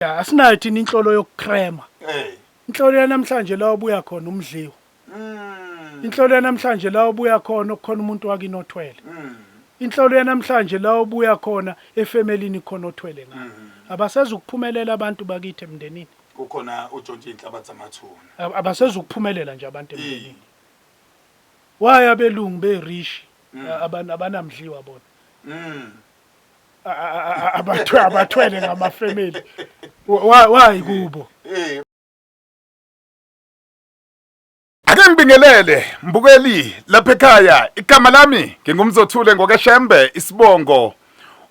Ya, asinayo thina inhlolo yokukrema. Hey. Inhlolo yanamhlanje la obuya khona umdliwa. Inhlolo yanamhlanje la obuya khona okukhona umuntu wakini othwele. Inhlolo yanamhlanje la obuya khona efemelini khona othwele ngayo. Abasezukuphumelela abantu bakithi emndenini. Kukhona utshontshe inhlabathi zamathuna. Abasezukuphumelela nje abantu emndenini. Why abelungu berishi abanamdliwa bona? Abathwele ngamafamily. Why kubo? Ake ngibingelele mbukeli lapha ekhaya, igama lami nginguMzothule ngokaShembe isibongo.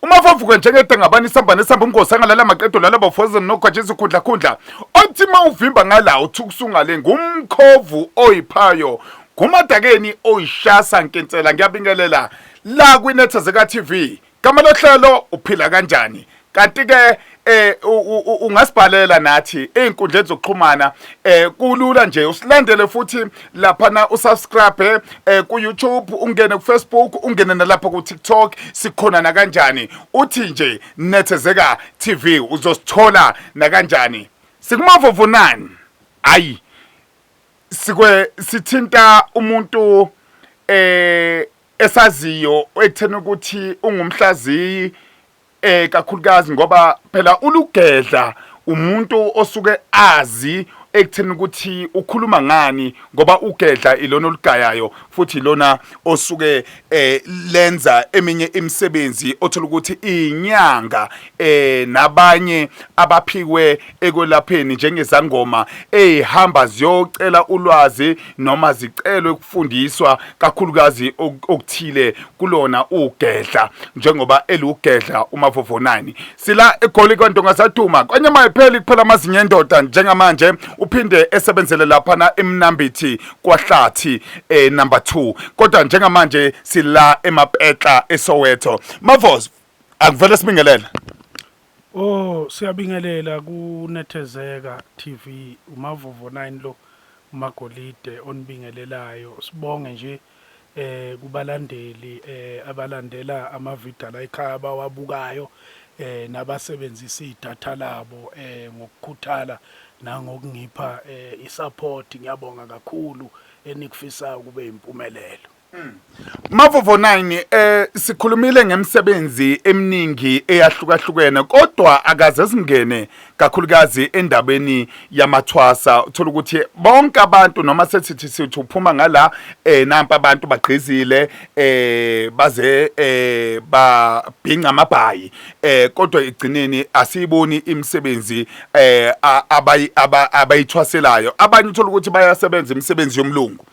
Umafavuke njengedengabani isamba nesamba umgosi angalala maqedo lala bafozen nogwaja izikhundla khundla. Othi mawuvimba ngala uthukusungale ngumkhovu oyiphayo ngumadakeni oyishasa nkensela. Ngiyabingelela la kwiNethezeka TV. Gama lohlelo uphila kanjani? Kanti ke ungasibhalela nathi einkundleni zokuxhumana, kulula nje usilandele futhi lapha na usubscribe ku YouTube, ungene ku Facebook, ungene nalapha ku TikTok, sikhona na kanjani. Uthi nje Nethezeka TV uzosithola na kanjani. Sikumavovo nani? Ayi sikwe sithinta umuntu esaziyo ekutheni ukuthi ungumhlaziyi, kakhulukazi ngoba phela ulugedla umuntu osuke azi ekutheni ukuthi ukhuluma ngani, ngoba ugedla ilona olugayayo futhi ilona osuke lenza eminye imisebenzi othola ukuthi inyanga nabanye abaphiwe ekwelapheni njengezangoma eyihamba ziyocela ulwazi noma zicelwe ukufundiswa kakhulukazi okuthile kulona ugedla, njengoba elugedla uMavovo 9. Sila eGoli kwaNdonga saduma kwanyama ipheli kuphela amazinyo endoda. Njengamanje uphinde esebenzele lapha na eMnambithi kwaHlathi number 2, kodwa njengamanje sila eMapetla eSoweto. Mavos, akuvele sibingelele. Oh, siyabingelela kuNethezeka TV, uMavovo 9 lo, uMagolide onibingelelayo. Sibonge nje kubalandeli abalandela amavidiyo la ekhaya, abawabukayo nabasebenzisa idatha labo ngokukhuthala nangokungipha isupport. Ngiyabonga kakhulu, enikufisayo kube impumelelo. Mavovo 9, sikhulumile ngemisebenzi eminingi eyahlukahlukene, kodwa akaze singene kakhulukazi endabeni yamathwasa. Uthola ukuthi bonke abantu noma sesithi sithi uphuma ngala, nampa abantu bagqizile, baze babhinca amabhayi, kodwa egcineni asiyiboni imisebenzi abayithwaselayo. Abanye uthola ukuthi bayasebenza imisebenzi yomlungu,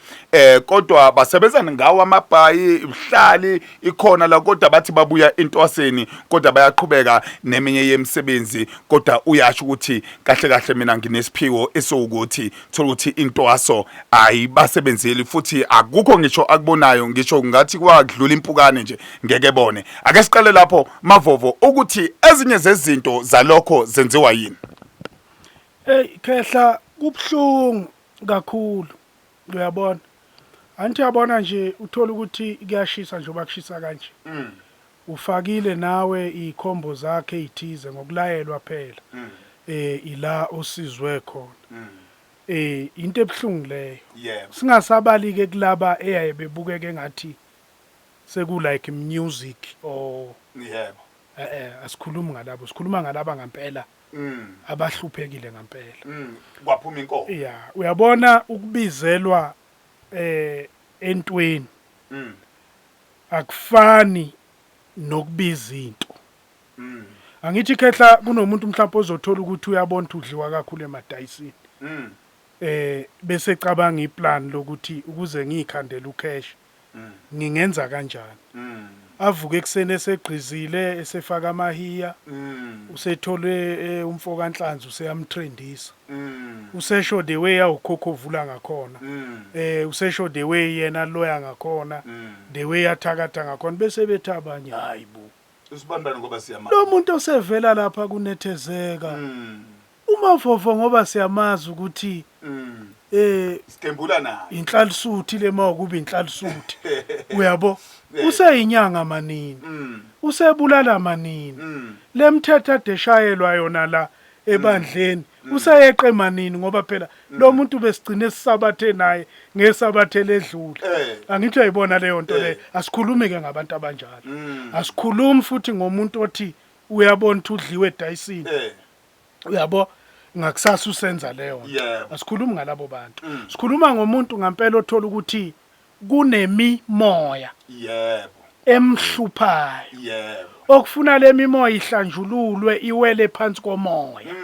kodwa basebenza ngawo amabhayi, ibuhlali ikhona la, kodwa bathi babuya entwaseni, kodwa bayaqhubeka neminye yemisebenzi, kodwa uyasho ukuthi kahle kahle mina nginesiphiwo esiwukuthi. Thola ukuthi intwaso ayibasebenzeli futhi akukho ngisho akubonayo, ngisho ngathi kwadlula impukane nje ngeke bone. Ake siqale lapho Mavovo, ukuthi ezinye zezinto zalokho zenziwa yini? Hey khehla, kubhlungu kakhulu, uyabona. Angithi uyabona nje, uthola ukuthi kuyashisa njengoba kushisa kanje. Ufakile nawe ikhombo zakhe ezithize ngokulayelwa phela. Ila osizwe khona. Into ebhlungu leyo. Singasabali ke kulaba eyaye bebukeke ngathi seku like music or asikhulumi ngalabo, sikhuluma ngalaba ngempela abahluphekile ngempela. Kwaphuma inkomo. Yeah, uyabona ukubizelwa entweni akufani nokubiza into. Angithi khehla, kunomuntu mhlawumbe ozothola ukuthi uyabona ukuthi udliwa kakhulu emadayisini. Bese cabanga iplan lokuthi ukuze ngikhandele ucash ngingenza kanjani. Avuke ekseni esegqizile, esefaka amahiya, usethole umfo kaNhlanzi useyamtrendisa. Usesho the way awukhokhovula ngakhona. Usesho the way yena loya ngakhona, the way athakatha ngakhona, bese bethi abanye, hayibo. Usibambane ngoba siyamazi. Lo muntu osevela lapha kunethezeka. UMavovo ngoba siyamazi ukuthi Sigembula naye. Inhlalisuthi le mawukuba inhlalisuthi. Uyabo? Useyinyanga manini. Usebulala manini. Lemthetho adeshayelwa yona la. ebandleni useyeqe manini ngoba phela lo muntu besigcine sisabathe naye ngesabathe ledlule. Angithi uyayibona leyo nto leyo. Asikhulumi ke ngabantu abanjalo. Asikhulumi futhi ngomuntu othi uyabona ukuthi udliwe edayisini. Uyabo, ngakusasa usenza leyo nto. Asikhulumi ngalabo bantu. Sikhuluma ngomuntu ngampela othola ukuthi kunemimoya emhluphayo. Okufuna le mimoya ihlanjululwe iwele phansi komoya.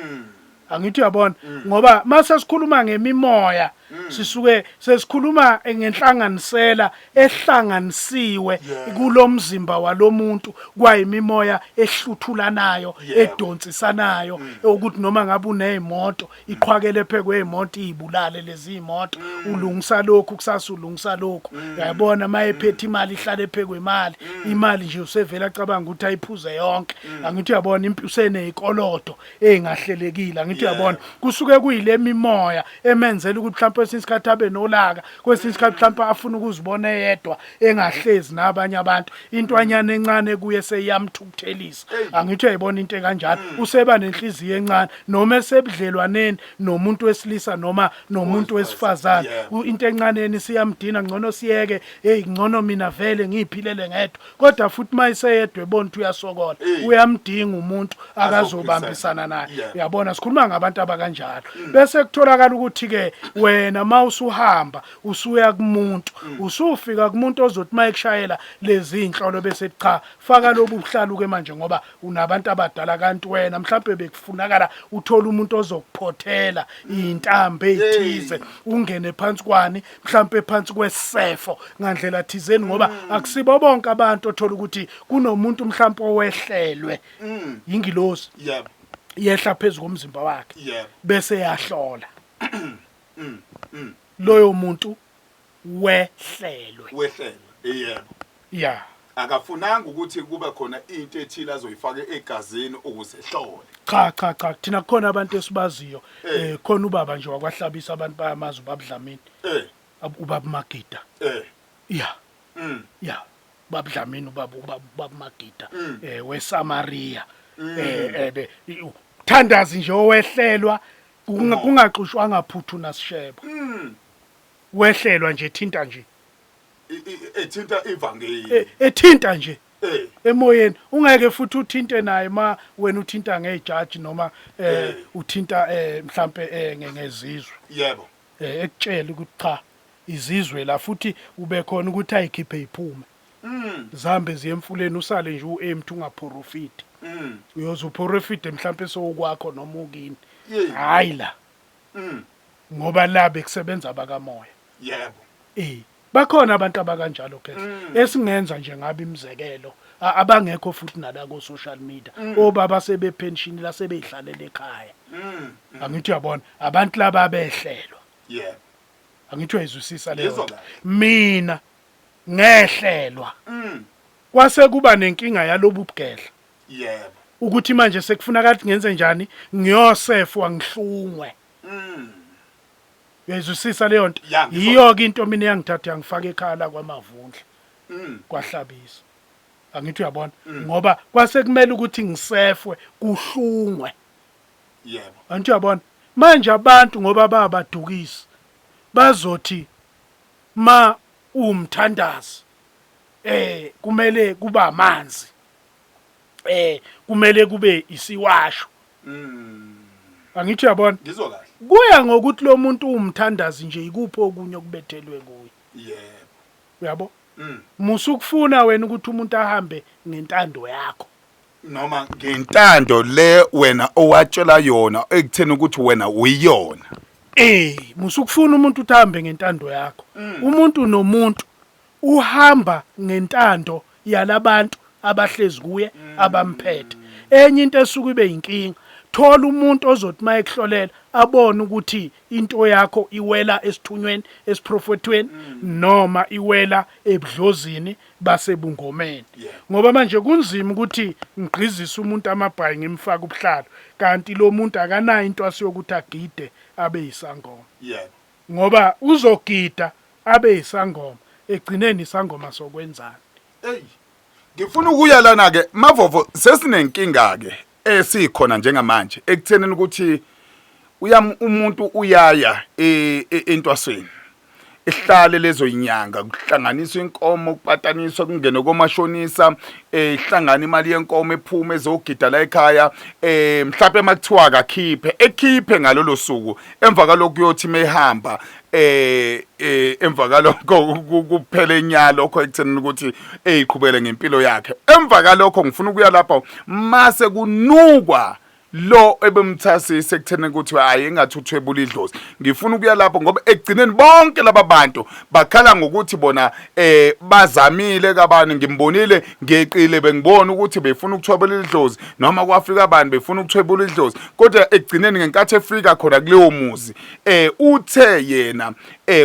Angithi uyabona, ngoba mase sikhuluma ngemimoya sisuke sesikhuluma ngenhlanganisela ehlanganisiwe kulomzimba walomuntu, kwayimimoya ehluthulanayo, edonsisanayo, ukuthi noma ngabe unezimoto iqhwakele phe kwezimoto izibulale lezi imoto, ulungisa lokhu kusasa ulungisa lokhu. Uyabona, mayephethe imali ihlale phe kwemali, imali nje usevela acabanga ukuthi ayiphuze yonke. Angithi uyabona, impi usenezikolodo engahlelekile. Angithi uyabona, kusuke kuyile mimoya emenzela ukuthi mhlawumbe kwesinye isikhathi abe nolaka, kwesinye isikhathi mhlawumbe afuna ukuzibona eyedwa engahlezi nabanye abantu, intwanyana encane kuye seyiyamthukuthelisa. Angithi uyayibona into ekanjalo, useba nenhliziyo encane noma esebudlelwaneni nomuntu wesilisa noma nomuntu wesifazane, into encane yena isiyamdina, ngcono siyeke, hey, ngcono mina vele ngiyiphilele ngedwa. Kodwa futhi mayiseyedwa ebona ukuthi uyasokola, uyamdinga umuntu akazobambisana naye. Uyabona, sikhuluma ngabantu abakanjalo. Bese kutholakala ukuthi ke wena mawusuhamba usuya kumuntu, usufika kumuntu ozothi mayekushayela lezi inhlolo bese cha, faka lobu buhlalu ke manje ngoba unabantu abadala, kanti wena mhlawumbe bekufunakala uthola umuntu ozokuphothela intambo ezithize, ungene phansi kwani, mhlawumbe phansi kwesefo ngandlela thizeni, ngoba akusibo bonke abantu othola ukuthi kunomuntu mhlawumbe owehlelwe ingilosi yehla phezulu komzimba wakhe bese yahlola loyo muntu wehlelwe. Wehlelwe, yebo. Ya. Akafunanga ukuthi kube khona into ethile azoyifaka egazini ukuze ehlole. Cha cha cha, thina kukhona abantu esibaziyo. Khona ubaba nje wakwahlabisa, abantu bayamazi, ubaba Dlamini. Ubaba Magida. Ya. Ya. Ubaba Dlamini, ubaba Magida weSamaria. Ebe thandazi nje owehlelwa kungaxushwanga phuthu nasishebo. Wehlelwa nje thinta nje. Ethinta ivangeli. Ethinta nje. Emoyeni ungeke futhi uthinte naye ma wena uthinta ngejaji noma uthinta mhlambe ngezizwe. Yebo. Ekutshela ukuthi cha, izizwe la futhi ube khona ukuthi ayikhiphe iphume. Zihambe ziye emfuleni, usale nje uempty ungaprofiti. Uyoze uprofite mhlambe sowukwakho noma ukini. Hayi la. Ngoba la bekusebenza abakamoya. Yebo. Bakhona abantu abakanjalo ke esingenza nje ngabe imizekelo abangekho futhi nala ko social media, obaba sebepension la sebeyihlalela ekhaya. Angithi uyabona, abantu laba abehlelwa. Yebo. Angithi uyayizwisisa leyo nto. Mina ngehlelwa. Kwase kuba nenkinga yalobu bugedla. Yebo. Ukuthi manje sekufuna kathi ngenze njani, ngiyosefwa ngihlungwe. Uyayizwisisa leyo nto? Yiyo ke into mina yangithatha yangifaka ekhaya la kwaMavundla. Kwahlabisa. Angithi uyabona, ngoba kwase kumele ukuthi ngisefwe kuhlungwe. Yebo. Angithi uyabona, manje abantu ngoba babadukisi bazothi ma umthandazi kumele kuba amanzi, kumele kube isiwasho. Angithi uyabona? Ngizwa kahle. Kuya ngokuthi lo muntu umthandazi nje ikuphi okunye okubethelwe kuye. Yebo. Uyabo? Musa ukufuna wena ukuthi umuntu ahambe ngentando yakho. Noma ngentando le wena owatshela yona ekutheni ukuthi wena uyiyona. Musa ukufuna umuntu uthi ahambe ngentando yakho. Umuntu nomuntu uhamba ngentando yalabantu abahlezi kuye abamphethe. Enye into esuke ibe inkinga, thola umuntu ozothi mayekuhlolela abone ukuthi into yakho iwela esithunyweni, esiprofethweni, noma iwela ebudlozini basebungomeni. Ngoba manje kunzima ukuthi ngigqizise umuntu amabhayi ngimfake ubuhlalo kanti lo muntu akanayo into asiyokuthi agide abe yisangoma. Yebo. Ngoba uzogida abe yisangoma, egcineni isangoma sokwenzani? Hey, ngifuna ukuya lana ke Mavovo, sesinenkinga ke. Esikhona njengamanje ekuthenini ukuthi uyam umuntu uyaya entwasweni ihlale lezo inyanga kuhlanganiswa inkomo kupataniswa kungene komashonisa ihlangana imali yenkomo ephume ezogida la ekhaya mhlawumbe makuthiwa akakhiphe ekhiphe ngalolo suku emva kalokho uyothi mehamba emva kalokho kuphele inyalo lokho ekuthenini ukuthi eyiqhubele ngempilo yakhe emva kalokho ngifuna ukuya lapho mase kunukwa lo ebemthasisa ekutheni ukuthi hayi engathi uthwebula idlozi ngifuna ukuya lapho ngoba ekugcineni bonke laba bantu bakhala ngokuthi bona bazamile kabani ngimbonile ngeqile bengibona ukuthi befuna ukuthwebula idlozi noma kwafika abantu befuna ukuthwebula idlozi kodwa ekugcineni ngenkathi efika khona kuleyo muzi uthe yena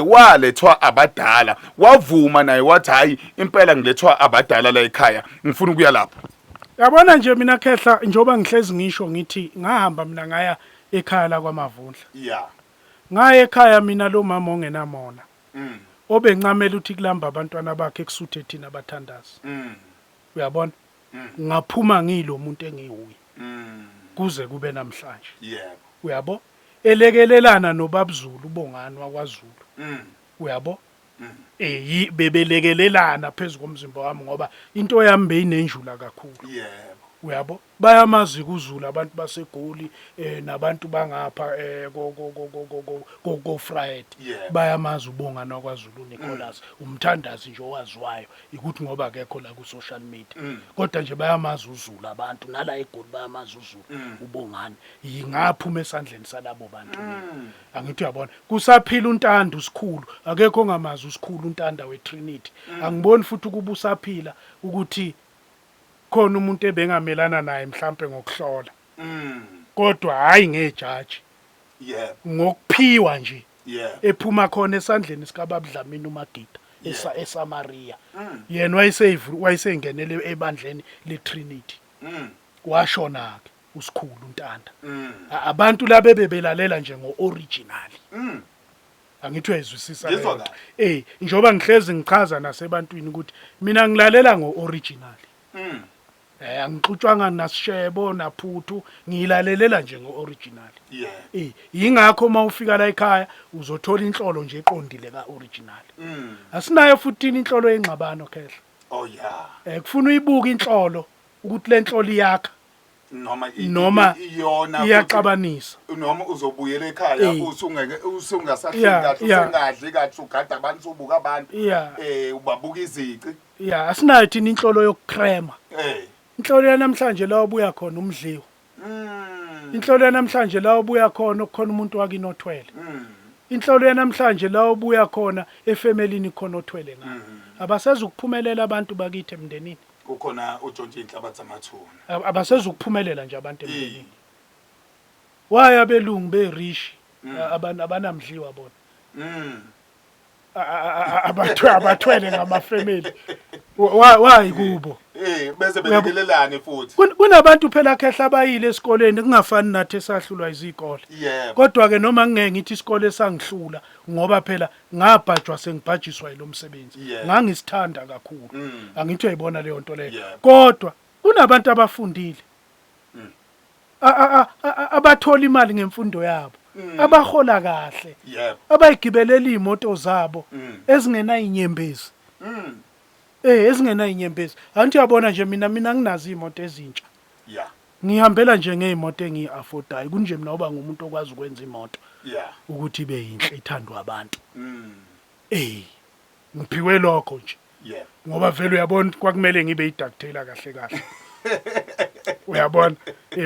walethwa abadala wavuma naye wathi hayi impela ngilethwa abadala la ekhaya ngifuna ukuya lapho. Yabona nje mina khehla njengoba ngihlezi ngisho ngithi ngahamba mina ngaya ekhaya la kwaMavundla. Yeah. Ngaya ekhaya mina lo mama ongenamona. Obencamela ukuthi kulamba abantwana bakhe kusuthe thina abathandazi. Uyabona? Ngaphuma ngilo muntu engiwuye. Kuze kube namhlanje. Yebo. Uyabo? Elekelelana noBabZulu uBongani wakwaZulu. Uyabo? Eh bebelekelelana phezu komzimba wami ngoba into yami beyinenjula kakhulu. Yebo. Uyabo? Bayamazi kuZulu abantu baseGoli nabantu bangapha ko ko ko ko ko ko ko Friday. Bayamazi uBongani wakwaZulu Nicholas, umthandazi nje owaziwayo ukuthi ngoba akekho la ku social media. Kodwa nje bayamazi uZulu abantu nala eGoli bayamazi uZulu uBongani. Yingaphuma esandleni salabo bantu. Angithi uyabona kusaphila uNtanda usikhulu akekho ongamazi usikhulu uNtanda weTrinity. Angiboni futhi ukuba usaphila ukuthi khona umuntu ebengamelana naye mhlampe ngokuhlola. Kodwa hayi ngejaji. Yebo. Ngokuphiwa nje. Yebo. Ephuma khona esandleni sikaBaba Dlamini uMagida esa eSamaria. Yena wayeseyivu wayesengenele ebandleni leTrinity. Washona ke usikhulu uNtanda. Abantu laba bebelalela nje ngo-original. Angithi uyayizwisisa Ngizwa leyo nto. kahle. Njengoba ngihlezi ngichaza nasebantwini ukuthi mina ngilalela ngo-original. Angixutshwanga nasishebo naphuthu, ngiyilalelela nje ngo-original. Yeah. Yingakho uma ufika la ekhaya uzothola inhlolo nje eqondile ka-original. Asinayo futhi inhlolo yengxabano khehla. Oh yeah. Kufuna uyibuke inhlolo ukuthi le nhlolo iyakha noma noma iyona iyaxabanisa noma uzobuyela ekhaya usungeke usungasahleli kahle usengadli kahle ugada abantu usubuka abantu ubabuka izici. Yeah, asinayo thina inhlolo yokukrema. Inhlolo yanamhlanje la ubuya khona umdliwa. Inhlolo yanamhlanje la ubuya khona okukhona umuntu wakini othwele. Inhlolo yanamhlanje la ubuya khona efemelini khona othwele ngayo. Abasezukuphumelela abantu bakithi emndenini. Kukhona utshontshe inhlabathi zamathuna. Abasezukuphumelela nje abantu emndenini. Why abelungu berishi abanamdliwa bona. Abathwele ngamafamily. Why kubo? Bese belekelelane futhi. Kunabantu phela khehla abayile esikoleni kungafani nathi esahlulwa izikole. Yebo. Kodwa ke noma ngingeke ngithi isikole sangihlula ngoba phela ngabhajwa sengibhajiswa yilomsebenzi. Ngangisithanda kakhulu. Angithi uyayibona leyo nto leyo. Kodwa kunabantu abafundile. Abathola imali ngemfundo yabo. Abahola kahle. Abayigibelela izimoto zabo ezingenayinyembezi. Ezingenayinyembezi. Angithi uyabona nje mina nginazo izimoto ezintsha. Yeah. Ngihambela nje ngezimoto engiyi-affordayo. Kunje mina uba ngumuntu okwazi ukwenza imoto. Yeah. Ukuthi ibe yinhle ithandwa abantu. Ngiphiwe lokho nje. Yeah. Ngoba vele uyabona kwakumele ngibe i-ducktailor kahle kahle. Uyabona?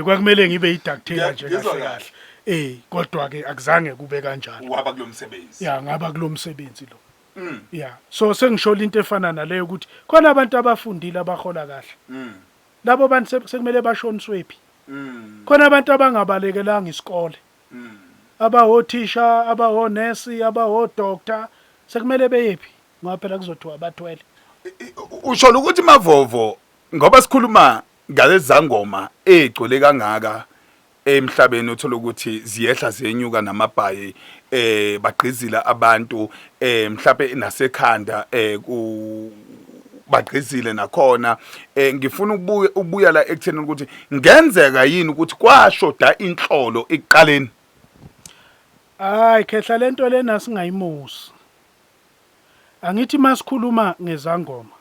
Kwakumele ngibe i-ducktailor nje Ngizwa kahle kahle. kahle. Kodwa ke akuzange kube kanjalo. Waba kulomsebenzi. Yeah, ngaba kulomsebenzi lo. Yeah. So sengisho into efana naleyo ukuthi khona abantu abafundile abahola kahle. Labo bantu sekumele bashoniswe phi? Khona abantu abangabalekelanga isikole. Abawothisha, abawonesi, abawodoctor sekumele beyephi? Ngoba phela kuzothiwa bathwele. Usho ukuthi Mavovo ngoba sikhuluma ngalezi zangoma ezigcwele kangaka emhlabeni uthola ukuthi ziyehla ziyenyuka namabhayi bagqizila abantu mhlawumbe nasekhanda ku Bagqizile nakhona. Ngifuna ukubuya ukubuya la ekutheni ukuthi ngenzeka yini ukuthi kwashoda inhlolo ekuqaleni. Hayi khehla, lento lena singayimusi. Angithi masikhuluma ngezangoma.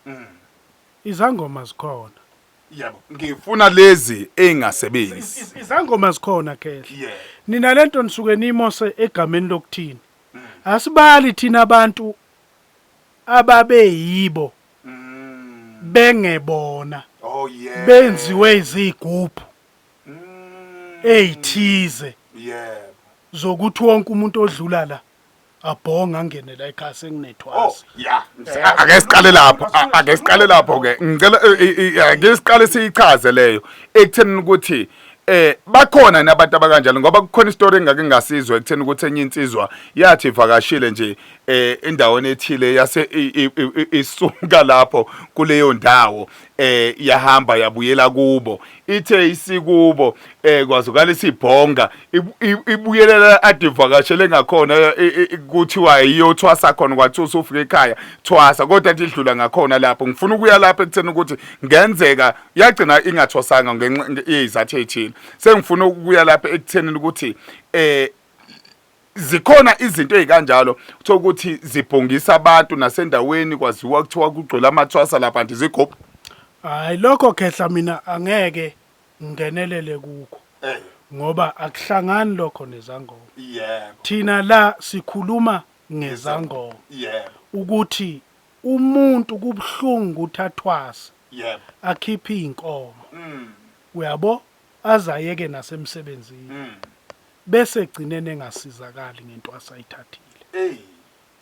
Izangoma zikhona. Yebo, ngifuna lezi engasebenzi. Izangoma zikhona, khehla. Nina lento nisuke nimose egameni lokuthini. Asibali thina abantu ababeyibo bengebona. Oh yeah. Benziwe izigubhu ezithize zokuthi wonke umuntu odlula la abhonga angene la ekhaya, senginethwasa. Oh yeah, ake siqale lapho, ake siqale lapho ke. Ngicela ake siqale siyichaze leyo ekutheni ukuthi bakhona nabantu abakanjalo, ngoba kukhona isitori engake ngasizwa ekutheni ukuthi enye insizwa yathi ivakashile nje endaweni ethile, yase isuka lapho kuleyo ndawo, yahamba yabuyela kubo. Ithe isikubo, kwazukala isibhonga, ibuyelela ade ivakashele ngakhona, kuthiwa iyothwasa khona. Kwathiwa usufika ekhaya thwasa, kodwa athi idlula ngakhona lapho. Ngifuna ukuya lapho ekutheni ukuthi ngenzeka yagcina ingathwasanga ngenxa yezizathu ey'thile. Sengifuna ukuya lapho ekutheni ukuthi zikhona izinto ey'kanjalo, kuthiwa ukuthi zibhongisa abantu nasendaweni, kwaziwa kuthiwa kugcwele amathwasa lapha, nti zigubhu. Hayi, lokho khehla mina angeke ngingenelele kukho ngoba akuhlangani lokho nezangoma. Thina la sikhuluma ngezangoma ukuthi umuntu kubuhlungu ukuthi athwase, akhiphe iy'nkomo, uyabo, azayeke nasemsebenzini, bese egcineni engasizakali ngento asayithathile.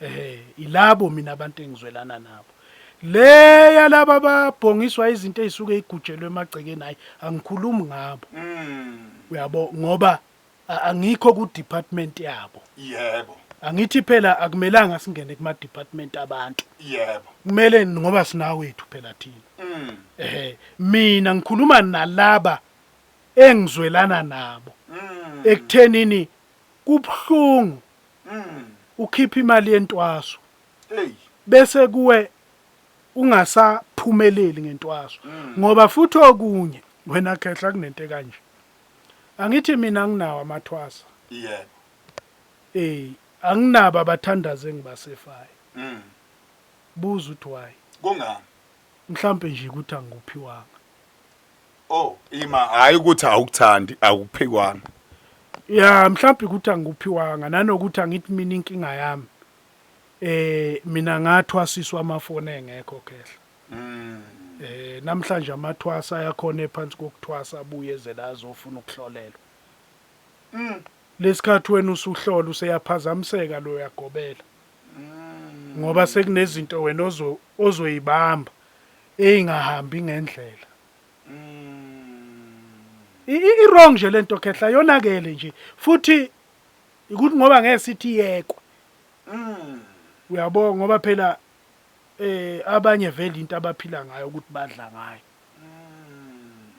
Ehe, ilabo mina abantu engizwelana nabo. Leya laba babhongiswa izinto ezisuke igujelwe emagcekeni, hayi, angikhulumi ngabo, uyabo, ngoba angikho ku department yabo. Angithi phela akumelanga singene kuma department abantu. Kumele ngoba sinawethu phela thina. Ehe, mina ngikhuluma nalaba engizwelana nabo ekuthenini kubuhlungu ukhipha imali yentwaso bese kuwe ungasaphumeleli ngentwaso, ngoba futhi okunye wena khehla kunento kanje. Angithi mina nginawo amathwasa. Anginabo abathandazi engibasefayo. Buza uthi why? Kungani? Mhlambe nje ukuthi angikuphiwanga. Oh, ima, hayi ukuthi awukuthandi, akuphikwanga. Ya, mhlawumbe ukuthi angikuphiwanga, nanokuthi angithi mina inkinga yami mina ngathwasiswa amafoni engekho, khehla. Namhlanje amathwasa ayakhona ephansi kokuthwasa, abuye eze la azofuna ukuhlolelwa. Lesikhathi wena usuhlola useyaphazamiseka lo, uyagobela. Ngoba sekunezinto wena ozo ozoyibamba eyingahambi ngendlela. I wrong nje lento, khehla, yonakele nje futhi ukuthi ngoba ngeke sithi yekwe. Uyabo, ngoba phela abanye vele into abaphila ngayo ukuthi badla ngayo.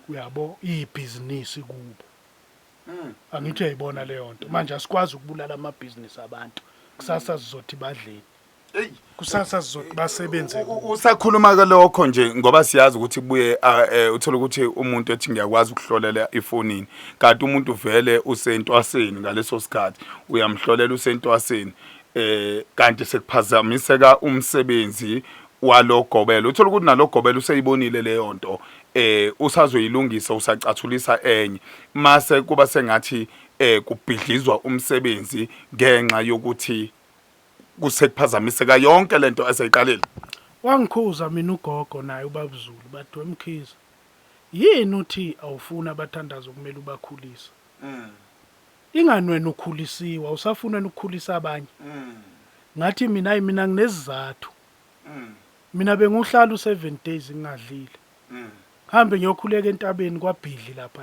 Uyabo, ibhizinisi kubo. Angithi uyayibona leyo nto. Manje asikwazi ukubulala amabhizinisi abantu. Kusasa sizothi badleni. Kusasa sizothi basebenze kuphi. Usakhuluma ke lokho nje, ngoba siyazi ukuthi kubuye uthola ukuthi umuntu ethi ngiyakwazi ukuhlolela efonini, kanti umuntu vele usentwaseni ngaleso sikhathi, uyamhlolela usentwaseni, kanti sekuphazamiseka umsebenzi walogobela. Uthola ukuthi nalogobela useyibonile leyo nto, usazoyilungisa, usacathulisa enye, mase kuba sengathi kubhidlizwa umsebenzi ngenxa yokuthi kusekuphazamiseka yonke lento eseyiqalile. Wangikhuza mina ugogo naye ubabZulu, bathi, "Wemkhize, yini uthi awufuni abathandazi okumele ubakhulise? Ingani wena ukhulisiwe, awusafuni wena ukukhulisa abanye?" Ngathi mina, hayi, mina nginesizathu. Mina benguhlala u7 days ngingadlile. Ngihambe ngiyokhuleka entabeni kwaBhidli lapha.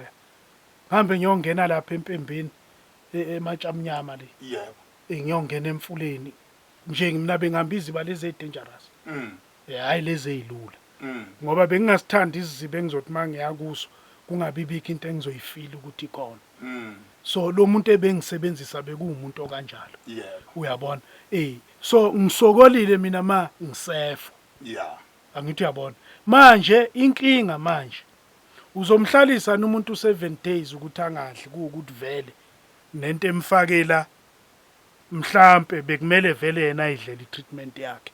Ngihambe ngiyongena lapha empembeni ematshamnyama le. Ngiyongena emfuleni. Nje mina bengihamba iziba lezi dangerous. Hayi lezi ezilula. Ngoba bengingasithandi isiziba engizothi mangiya kuso kungabi bikho into engizoyifila ukuthi ikhona. So lo muntu ebengisebenzisa bekuwumuntu okanjalo. Uyabona? So ngisokolile mina ma ngisefo. Angithi uyabona. Manje inkinga manje uzomhlalisa umuntu 7 days ukuthi angadli kuwukuthi vele nento emfakela mhlampe bekumele vele yena ayidlele i-treatment yakhe.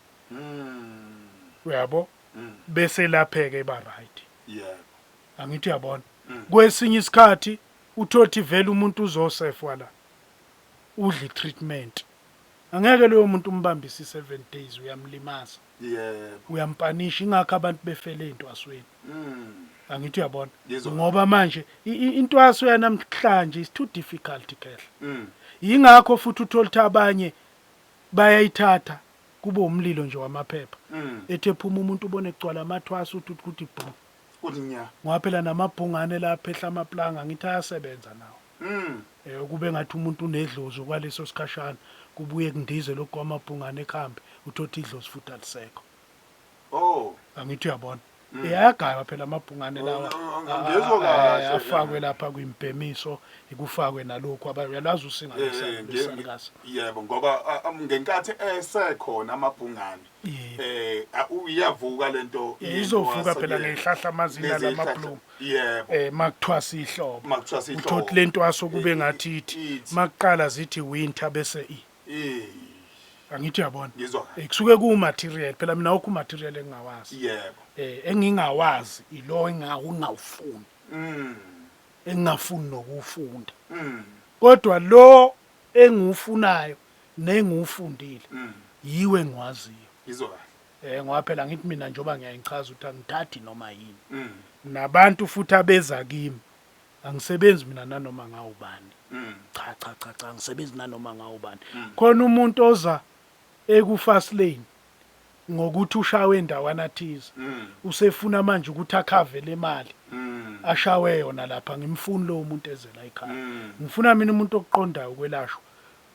Uyabo? Bese lapheke eba right. Yebo. Angithi uyabona. Kwesinye isikhathi uthothi vele umuntu uzosefwa la. Udla i-treatment. Angeke loyo muntu umbambise i-7 days uyamlimaza. Yebo. Uyampanisha ingakho abantu befele entwasweni. Angithi uyabona. Ngizwa. Ngoba manje intwaso yanamhlanje is too difficult khehla. Yingakho futhi uthola ukuthi abanye bayayithatha kube umlilo nje wamaphepha. Ethi ephuma umuntu ubone kugcwala amathwasa uthi ukuthi bhu. Uthi nya. Ngoba phela namabhungane la phehla amaplanga ngithi ayasebenza nawo. Kube ngathi umuntu unedlozi kwaleso sikhashana kubuye kundize lokhu kwamabhungane ekhambi uthothi idlozi futhi alisekho. Oh. Angithi uyabona. Ayagaywa phela amabhungane lawa. Ngizwa kahle. Afakwe lapha kwimbhemiso, ikufakwe nalokhu abayalazi usinga lesalukazi. Yebo, ngoba ngenkathi esekhona amabhungane uyavuka lento izovuka phela ngezihlahla amazina lamabloom. Yebo. Makuthwasa ihlobo. Makuthwasa ihlobo. Uthothi lentwaso kube ngathi ithi makuqala zithi winter bese i. Angithi uyabona. Ngizwa. Kusuke ku material phela mina okhu material engingawazi. Yebo. Engingawazi ilo engawufuni. Engingafuni nokufunda. Kodwa lo engiwufunayo nengiwufundile yiwe engiwaziyo. Ngizwa kahle. Ngoba phela ngithi mina njoba ngiyayichaza ukuthi angithathi noma yini. Nabantu futhi abeza kimi angisebenzi mina nanoma ngawubani. Cha cha cha cha angisebenzi nanoma ngawubani. Khona umuntu oza eku fast lane ngokuthi ushawe endawana thize. Usefuna manje ukuthi akhave le mali. Ashawe yona lapha ngimfuni lo muntu ezela ekhaya. Ngifuna mina umuntu okuqondayo ukwelashwa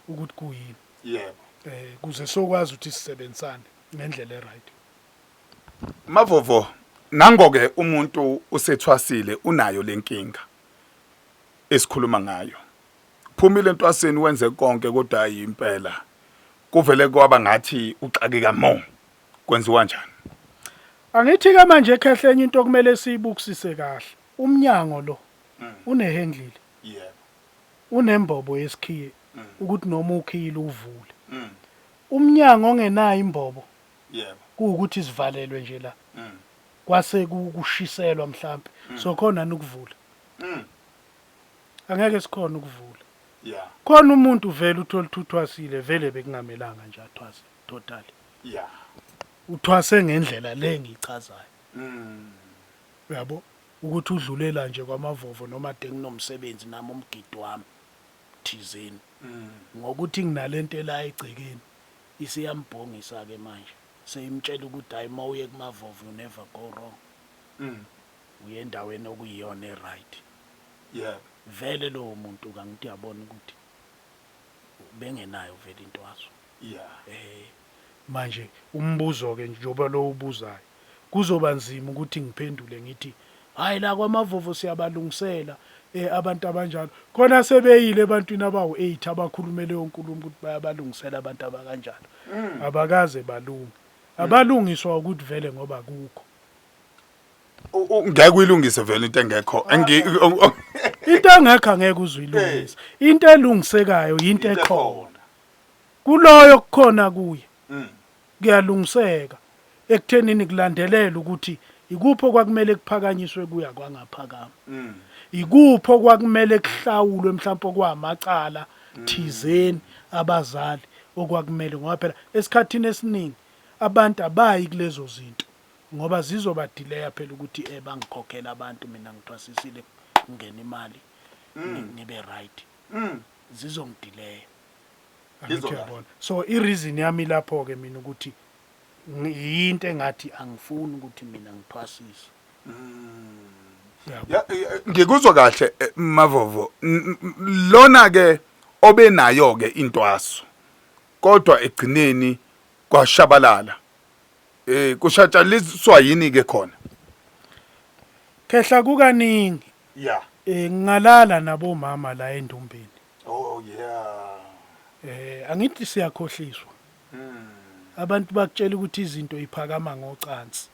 ukuthi kuyini. Yebo. Kuze sokwazi ukuthi sisebenzisane ngendlela eright. Mavovo, nango ke umuntu usethwasile unayo lenkinga esikhuluma ngayo. Phumile entwaseni wenze konke kodwa impela kuvele kwaba ngathi uxakeka mo. Kwenziwa kanjani? Angithi ke manje ekhehle enye into okumele siyibukisise kahle. Umnyango lo unehandle. Yebo. Unembobo yesikhiye ukuthi noma ukhiyile uvule. Umnyango ongenayo imbobo. Yebo. Kuwukuthi sivalelwe nje la. Kwase kushiselwa mhlambe. So khona ukuvula. Angeke sikhona ukuvula. Yeah. Khona umuntu vele uthola uthwasile vele bekungamelanga nje athwase totally. Yeah. Uthwase ngendlela le ngichazayo. Uyabo ukuthi udlulela nje kwamavovo noma de nginomsebenzi nami umgidi wami thizeni. Ngokuthi nginalento la egcekeni isiyambhongisa ke manje. Seyimtshela ukuthi hayi mawuye kumavovo you never go wrong. Uye endaweni okuyiyona eright. Yebo. Vele lowo muntu kangithi uyabona ukuthi bengenayo vele intwaso. Yeah. Manje umbuzo ke njengoba lo ubuzayo kuzoba nzima ukuthi ngiphendule ngithi hayi la kwamavovo siyabalungisela abantu abanjalo. Khona sebeyile ebantwini abawu8 abakhulumele onkulumo ukuthi bayabalungisela abantu abakanjalo. Abakaze balunge. Abalungiswa ukuthi vele ngoba kukho. Ngeke uyilungise vele into engekho. Into engekho angeke uzuyilungise. Into elungisekayo into ekhona. Kuloyo kukhona kuye. Kuyalungiseka ekuthenini kulandelela ukuthi ikupho kwakumele kuphakanyiswe kuya kwangaphakama. Ikupho kwakumele kuhlawulwe mhlawumbe kwamacala thizeni abazali okwakumele, ngoba phela esikhathini esiningi abantu abayi kulezo zinto ngoba zizoba delay phela ukuthi bangikhokhela abantu mina ngithwasisile ngena imali ngibe right. Zizongidelay. Angithi uyabona. So i reason yami lapho ke mina ukuthi yinto engathi angifuni ukuthi mina ngithwasise. Ngikuzwa kahle Mavovo. Lona ke obenayo ke intwaso kodwa egcineni kwashabalala. Kushatshaliswa yini ke khona? Khehla kukaningi. Yeah. Ngalala nabomama la endumbeni. Oh yeah. Angithi siyakhohliswa. Abantu bakutshela ukuthi izinto iphakama ngocansi.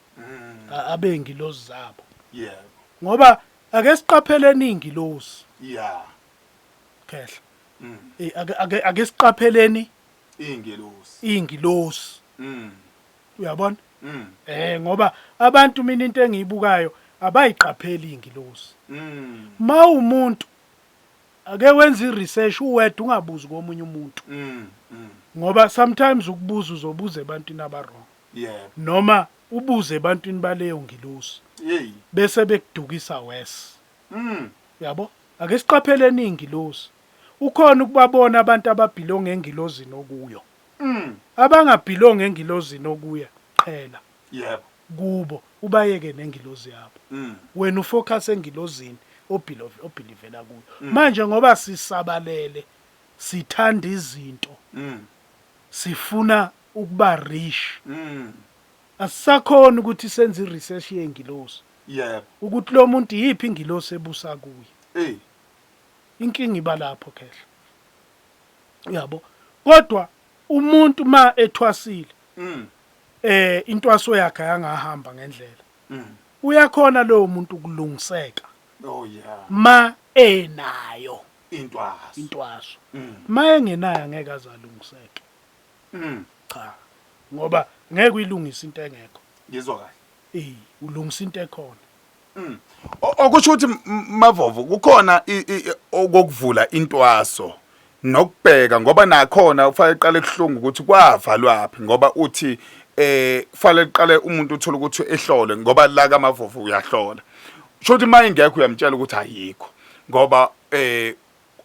Abengilozi zabo. Yebo. Ngoba ake siqapheleni ingilozi. Yeah. Khehla. Eh ake siqapheleni ingilozi. Ingilozi. Uyabona? Ngoba abantu mina into engiyibukayo abayiqapheli ingilozi. Ma umuntu ake wenze iresearch uwedwa ungabuzi komunye umuntu. Ngoba sometimes ukubuza uzobuza ebantwini aba wrong. Yebo. Noma ubuze ebantwini baleyo ngilosi. Hey. Bese bekudukisa worse. Uyabo? Ake siqapheleni ingilosi. Ukhona ukubabona abantu ababelong engilozini okuyo. Abangabelong engilozini okuya qhela. Yebo. Kubo ubayeke nengilozi yabo. Wena ufocus engilozini obelievela kuyo. Manje ngoba sisabalele sithanda izinto. Sifuna ukuba rich. Asisakhona ukuthi senze iresearch yengilosi. Yebo. Ukuthi lo muntu yiphi ingilosi ebusa kuye. Hey. Inkinga iba lapho khehla. Uyabo? Kodwa umuntu ma ethwasile intwaso yakhe ayangahamba ngendlela. Uyakhona lowo muntu ukulungiseka. Oh yeah. Ma enayo intwaso. Intwaso. Ma engenayo angeke azalungiseke. Cha. Ngoba ngeke uyilungise into engekho. Ngizwa kahle. Ulungisa into ekhona. Okusho ukuthi Mavovo kukhona okuvula intwaso nokubheka ngoba nakhona ufanele uqale kuhlungu ukuthi kwavalwaphi ngoba uthi kufanele uqale umuntu uthola ukuthi ehlole ngoba la kaMavovo uyahlola. Kusho ukuthi mayingekho uyamtshela ukuthi ayikho ngoba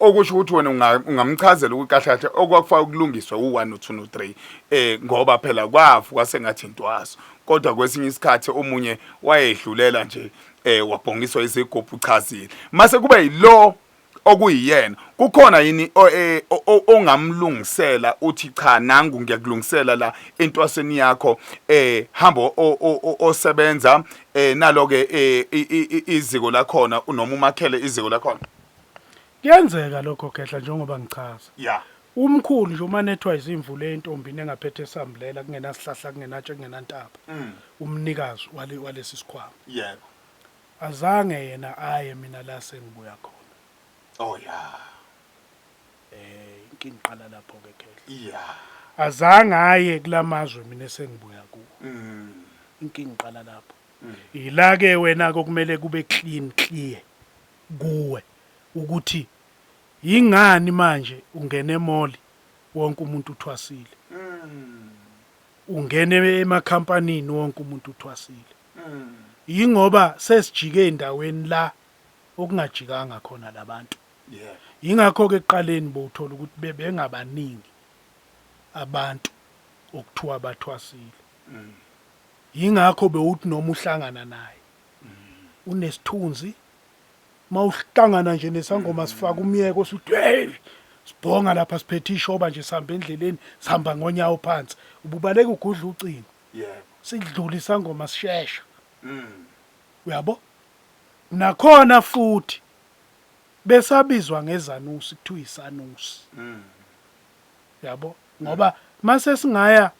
okusho ukuthi wena ungamchazela ukuthi kahle kahle okwakufaka ukulungiswa u1 no2 no3 ngoba phela kwavuka sengathi intwaso kodwa kwesinye isikhathi omunye wayedlulela nje wabhongiswa izigubhu uchazile mase kuba yilo okuyiyena kukhona yini ongamlungisela uthi cha nangu ngiyakulungisela la entwaseni yakho hamba osebenza nalo ke iziko lakhona noma umakhele iziko lakhona. Kuyenzeka lokho Khehla njengoba ngichaza. Yeah. Umkhulu nje uma nethwa izimvula entombini engaphethe esambulela kungenasihlahla kungenatshe kungenantaba. Umnikazi wale walesi sikhwama. Yebo. Azange yena aye mina la sengibuya khona. Oh yeah. Inkinga iqala lapho ke Khehla. Yeah. Azange aye kulamazwe mina esengibuya kuwo. Inkinga iqala lapho. Ila ke wena kokumele kube clean clear kuwe ukuthi yingani manje ungena emall wonke umuntu uthwasile. Ungene emakhampanini wonke umuntu uthwasile. Yingoba sesijike endaweni la okungajikanga khona labantu. Yebo. Yingakho ke ekuqaleni bowuthola ukuthi bebengabaningi abantu okuthiwa bathwasile. Yingakho bewuthi noma uhlangana naye unesithunzi mawuhlangana nje nesangoma sifaka umyeko sithi hey sibhonga lapha siphethe ishoba nje sihamba endleleni sihamba ngonyawo phansi ububaleka ugudla ucingo. Yebo. Sidlula isangoma sishesha. Uyabo? Nakhona futhi besabizwa ngezanusi kuthiwa isanusi. Yabo? Ngoba mase singaya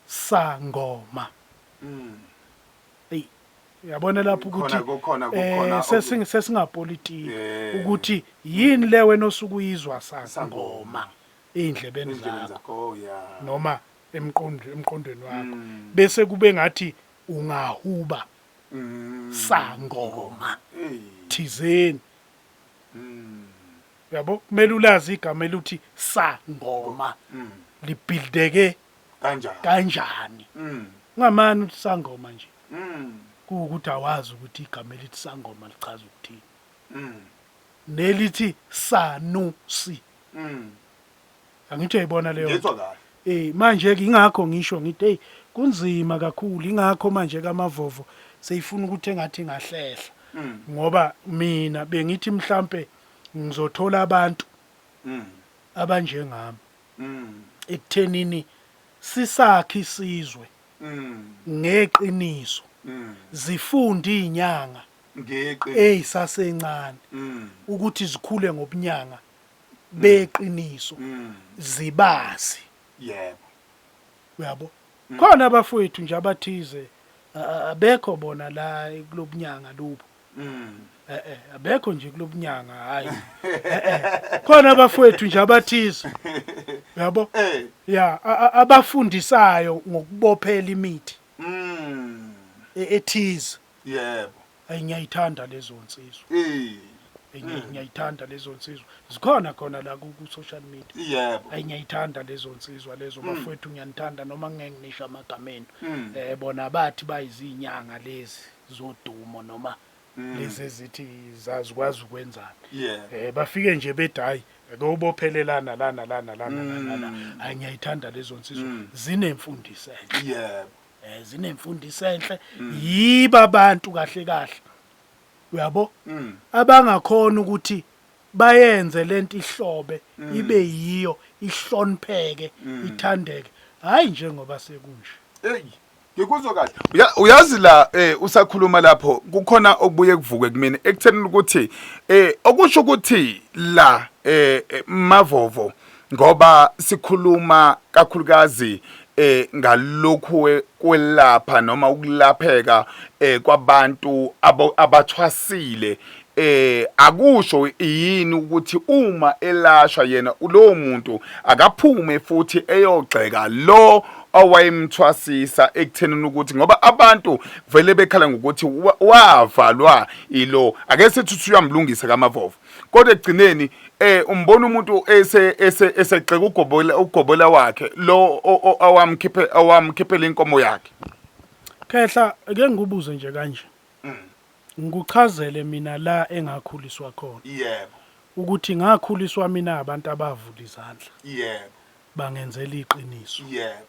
sangoma. Ey uyabona lapho ukuthi Kukhona kukhona sesingapolitiki ukuthi yini le wena osuke uyizwa sangoma ey'ndlebeni zakho Oh yeah. noma emqondweni wakho bese kube ngathi ungahuba sangoma thizeni. Uyabo kumele ulazi igama elithi sangoma libhildeke Kanjani kanjani. Ungamani uthi sangoma nje. Kuwukuthi awazi ukuthi igama elithi sangoma lichaza ukuthini. Nelithi sanusi. Angithi uyayibona leyo nto. Ngizwa kahle. Manje ke ingakho ngisho ngithi hey kunzima kakhulu ingakho manje kaMavovo seyifuna ukuthi engathi ngahlehla. Ngoba mina bengithi mhlambe ngizothola abantu abanjengami. Ekuthenini sisakhe isizwe ngeqiniso. Zifunde izinyanga Ngeqiniso. ezisasencane ukuthi zikhule ngobunyanga beqiniso zibazi. Yebo. Uyabo? Khona abafowethu nje abathize Abekho bona la kulobunyanga lobu. Eh eh abekho nje kulobunyanga hayi. Eh eh. Khona abafowethu nje abathize. Yabo? Eh. Ya, abafundisayo ngokubophela imithi. Ethize. Yebo. Ayi ngiyayithanda lezo nsizwa. Eh. Ngiyayithanda lezo nsizwa. Zikhona khona la ku social media. Yebo. Ayi ngiyayithanda lezo nsizwa lezo bafowethu ngiyanithanda noma ngeke ngisho amagama enu. Eh bona bathi bayizinyanga lezi zodumo noma lezi ezithi zazikwazi ukwenzani. Yebo. Eh bafike nje bethi hayi ake ubophelelana lana lana lana lana la. Hayi ngiyayithanda lezo nsizwa zinemfundiso enhle. Yebo. Eh zinemfundiso enhle yiba abantu kahle kahle. Uyabo? Abangakhona ukuthi bayenze lento ihlobe ibe yiyo ihlonipheke ithandeke hayi njengoba sekunje. Hey, ngikuzwa kahle. Uyazi la usakhuluma lapho kukhona okubuye kuvuke kumina ekutheni ukuthi okusho ukuthi la Mavovo ngoba sikhuluma kakhulukazi ngalokhu kwelapha noma ukulapheka kwabantu abathwasile akusho yini ukuthi uma elashwa yena lowo muntu akaphume futhi eyogxeka lo owayemthwasisa ekuthenini ukuthi ngoba abantu vele bekhala ngokuthi wavalwa ilo ake sithi uyamlungisa kaMavovo kodwa ekugcineni umbona umuntu ese ese esegxeka ugobola ugobola wakhe lo awamkhiphe awamkhiphela inkomo yakhe. Khehla ake ngikubuze nje kanje. Ngikuchazele mina la engakhuliswa khona. Yebo. Ukuthi ngakhuliswa mina abantu abavula izandla. Yebo. Bangenzela iqiniso. Yebo.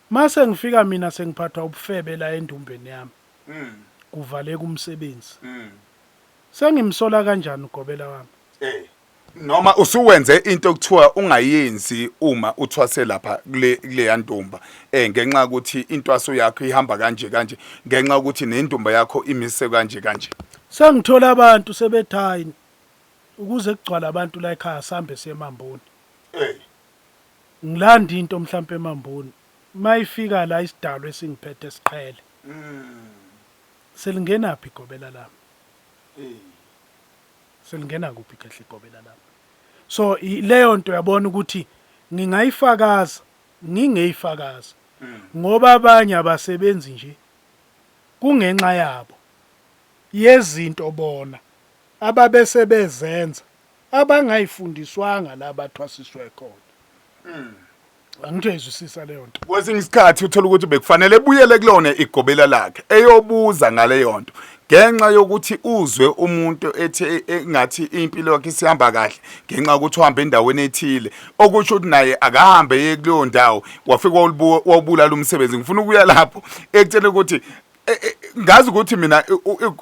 Mase ngifika mina sengiphathwa ubufebe la endumbeni yami. Kuvaleka umsebenzi. Sengimsola kanjani ugobela wami? Eh. Noma usuwenze into okuthiwa ungayenzi uma uthwase lapha kule kuleya ntumba ngenxa yokuthi intwaso yakho ihamba kanje kanje ngenxa yokuthi nentumba yakho imise kanje kanje. Sengithola abantu sebethi hayi ukuze kugcwale abantu la ekhaya sihambe siye eMamboni. Eh. Ngilanda into mhlampe eMamboni mayifika la isidalwa esingiphethe siqhele. Selingenaphi igobela lami? Eh. Selingena kuphi khehla igobela lami? So leyo nto yabona ukuthi ngingayifakaza ngingeyifakaza ngoba abanye abasebenzi nje kungenxa yabo yezinto bona ababese bezenza abangayifundiswanga la bathwasiswe khona. Angithi uyayizwisisa leyo nto. Kwesinye isikhathi uthola ukuthi bekufanele ebuyele kulona igobela lakhe eyobuza ngaleyo nto ngenxa yokuthi uzwe umuntu ethi engathi impilo yakhe isihamba kahle ngenxa yokuthi uhamba endaweni ethile okusho ukuthi naye akahambe eye kuleyo ndawo wafika wawubulala umsebenzi. Ngifuna ukuya lapho ekutshela ukuthi ngazi ukuthi mina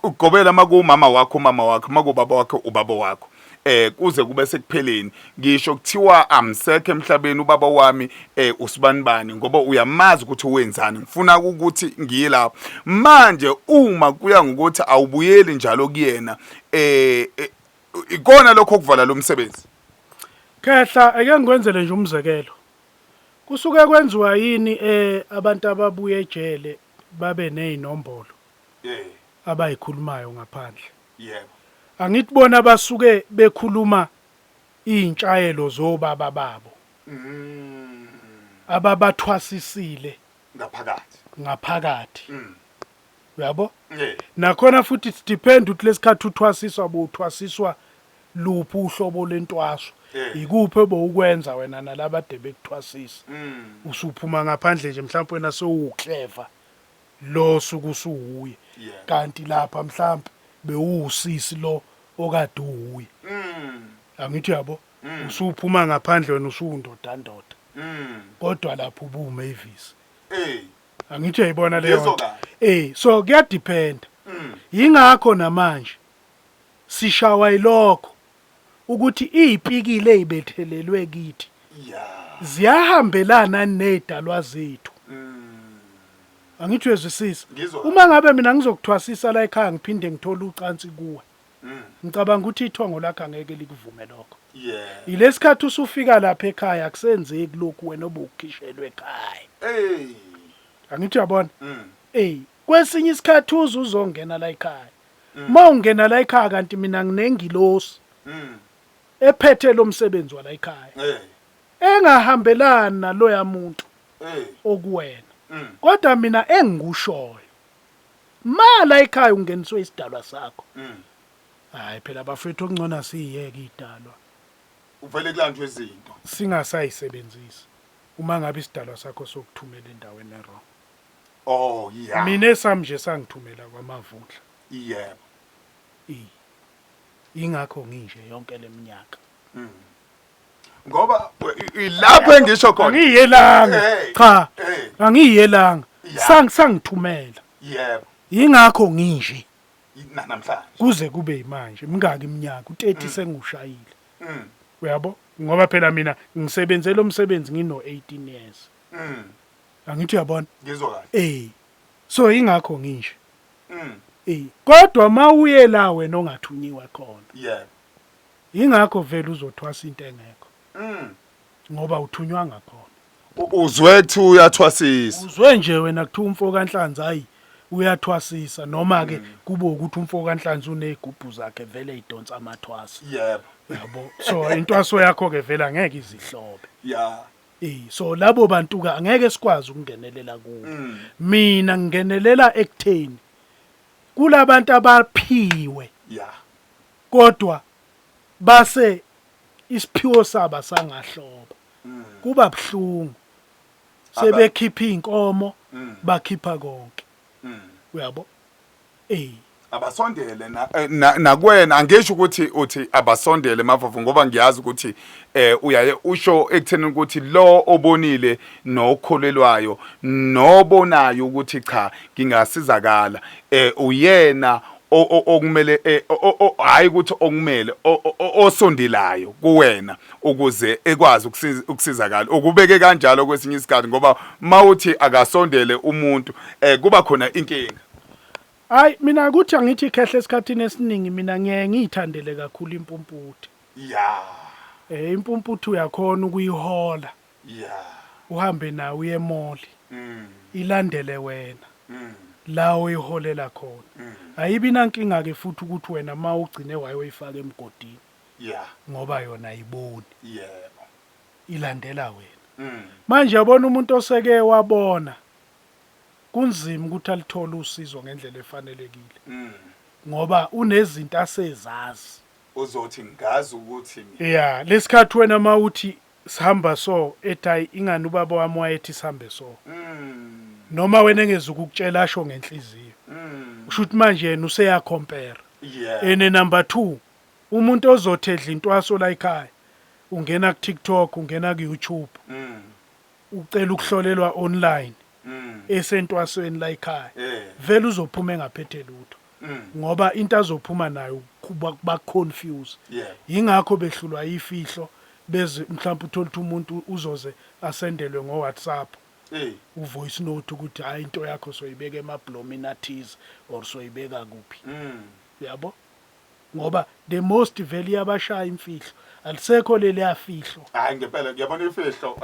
ugobela makuwumama wakho umama wakho makubaba wakho ubaba wakho kuze kube sekupheleni ngisho kuthiwa amsekho emhlabeni ubaba wami usibanibani ngoba uyamazi ukuthi wenzani. Ngifuna ukuthi ngiye lapho manje uma kuya ngokuthi awubuyeli njalo kuyena ikona lokho okuvala lo msebenzi. Khehla ake ngikwenzele nje umzekelo. Kusuke kwenziwa yini abantu ababuya ejele babe nezinombolo abayikhulumayo ngaphandle? Yebo. Angithi bona basuke bekhuluma iy'ntshayelo zobaba babo ababathwasisile ngaphakathi ngaphakathi. Uyabo? Nakhona futhi it depend ukuthi lesikhathi uthwasiswa bowuthwasiswa luphi uhlobo lentwaso. Ikuphi ebowukwenza wena nalaba ade bekuthwasisa. Usuphuma ngaphandle nje mhlawumbe wena sewuclever lo suku usuwuye. Kanti lapha mhlawumbe bewusisi lo okade uwuye. Angithi yabo? Usuphuma ngaphandle wena usuwundoda ndoda. Kodwa lapho ubuwuMavis. Angithi uyayibona leyo nto. So kuyadependa. Yingakho namanje sishawa yilokho ukuthi izipikile ezibethelelwe kithi ziyahambelana nezidalwa zethu. Angithi uyezwisisa. Uma ngabe mina ngizokuthwasisa la ekhaya ngiphinde ngithole ucansi kuwe. Ngicabanga ukuthi ithongo lakho angeke likuvume lokho. Yilesikhathi usufika lapha ekhaya akusenzeki lokhu wena obukhishelwe ekhaya. Angithi uyabona? Kwesinye isikhathi uze uzongena la ekhaya. Uma ungena la ekhaya kanti mina nginengilosi ephethe lo msebenzi wala ekhaya. Engahambelani naloya muntu okuwena. Kodwa mina engikushoyo ma la ekhaya ungeniswe isidalwa sakho. Hayi phela bafethu okungcono asiyeke idalwa. Uvele kulandwe izinto. Singasayisebenzisi uma ngabe isidalwa sakho sokuthumela endaweni e-wrong. Oh yeah. Mina esami nje sangithumela kwaMavundla. Yebo. I. Ingakho nginje yonke leminyaka. Ngoba ilapho engisho khona. Angiyelanga. Hey, Cha. hey. Angiyelanga. Yeah. Sang sangithumela. Yebo. Ingakho nginje Na namhlanje. kuze kube yimanje mingaki iminyaka u30 sengushayile. Uyabo? Ngoba phela mina ngisebenze lo msebenzi ngino 18 years. Angithi uyabona? Ngizwa kahle. Eh. So ingakho nginje. Eh. Kodwa mawuye la wena ongathunyiwe khona. Yebo. Ingakho vele uzothwasa into engekho. Ngoba uthunywanga khona. Uzwe kuthi uyathwasisa. Uzwe nje wena kuthiwa umfo kaNhlanzi hayi uyathwasisa noma ke kube ukuthi umfo kaNhlanzi unezigubhu zakhe vele idonsa amathwasa. Yebo. Yabo. So intwaso yakho ke vele angeke izihlobe. Yeah. Eh so labo bantu ke angeke sikwazi ukungenelela kubo. Mina ngingenelela ekutheni kulabantu abaphiwe Yeah. kodwa base isiphiwo saba sangahloba. Kuba buhlungu. Sebekhipha inkomo bakhipha konke. Uyabo? Eh Abasondele na, eh, na nakuwena angisho ukuthi uthi abasondele Mavovo ngoba ngiyazi ukuthi eh uyaye usho ekutheni ukuthi lo obonile nokholelwayo nobonayo ukuthi cha ngingasizakala eh uyena okumele eh, hayi ukuthi okumele osondelayo kuwena ukuze ekwazi ukusizakala ukubeke kanjalo kwesinye isikhathi ngoba mawuthi akasondele umuntu eh kuba khona inkinga. Hayi mina ukuthi angithi ikhehle esikhathini esiningi mina ngiyaye ngiyithandele kakhulu impumputhe. Yeah. Eh impumputhe uyakhona ukuyihola. Yeah. Uhambe nayo uye emoli. Ilandele wena. La oyiholela khona. Ayibi nankinga ke futhi ukuthi wena uma ugcine wayoyifaka emgodini. Yeah. Ngoba yona ayiboni. Yebo. Ilandela wena. Manje yabona umuntu oseke wabona kunzima ukuthi alithole usizo ngendlela efanelekile ngoba unezinto asezazi. Uzothi ngazi ukuthi mina. Yeah, lesikhathi wena mawuthi sihamba so ethi hayi ingani ubaba wami wayethi sihambe so. Noma wena engeza ukukutshela asho ngenhliziyo. Usho ukuthi manje yena useya-compare. Yeah. Ene number 2 umuntu ozothi edla intwaso la ekhaya ungena ku TikTok ungena ku YouTube. Ucela ukuhlolelwa online esentwasweni la ekhaya vele uzophuma engaphethe lutho ngoba into azophuma nayo kuba confuse yingakho behlulwa ifihlo beze mhlawumbe uthola ukuthi umuntu uzoze asendelwe ngo WhatsApp u voice note ukuthi hayi into yakho soyibeka emablomini athize or soyibeka kuphi uyabo ngoba the most vele iyabashaya imfihlo alisekho leli yafihlo. Hayi ngempela ngiyabona ifihlo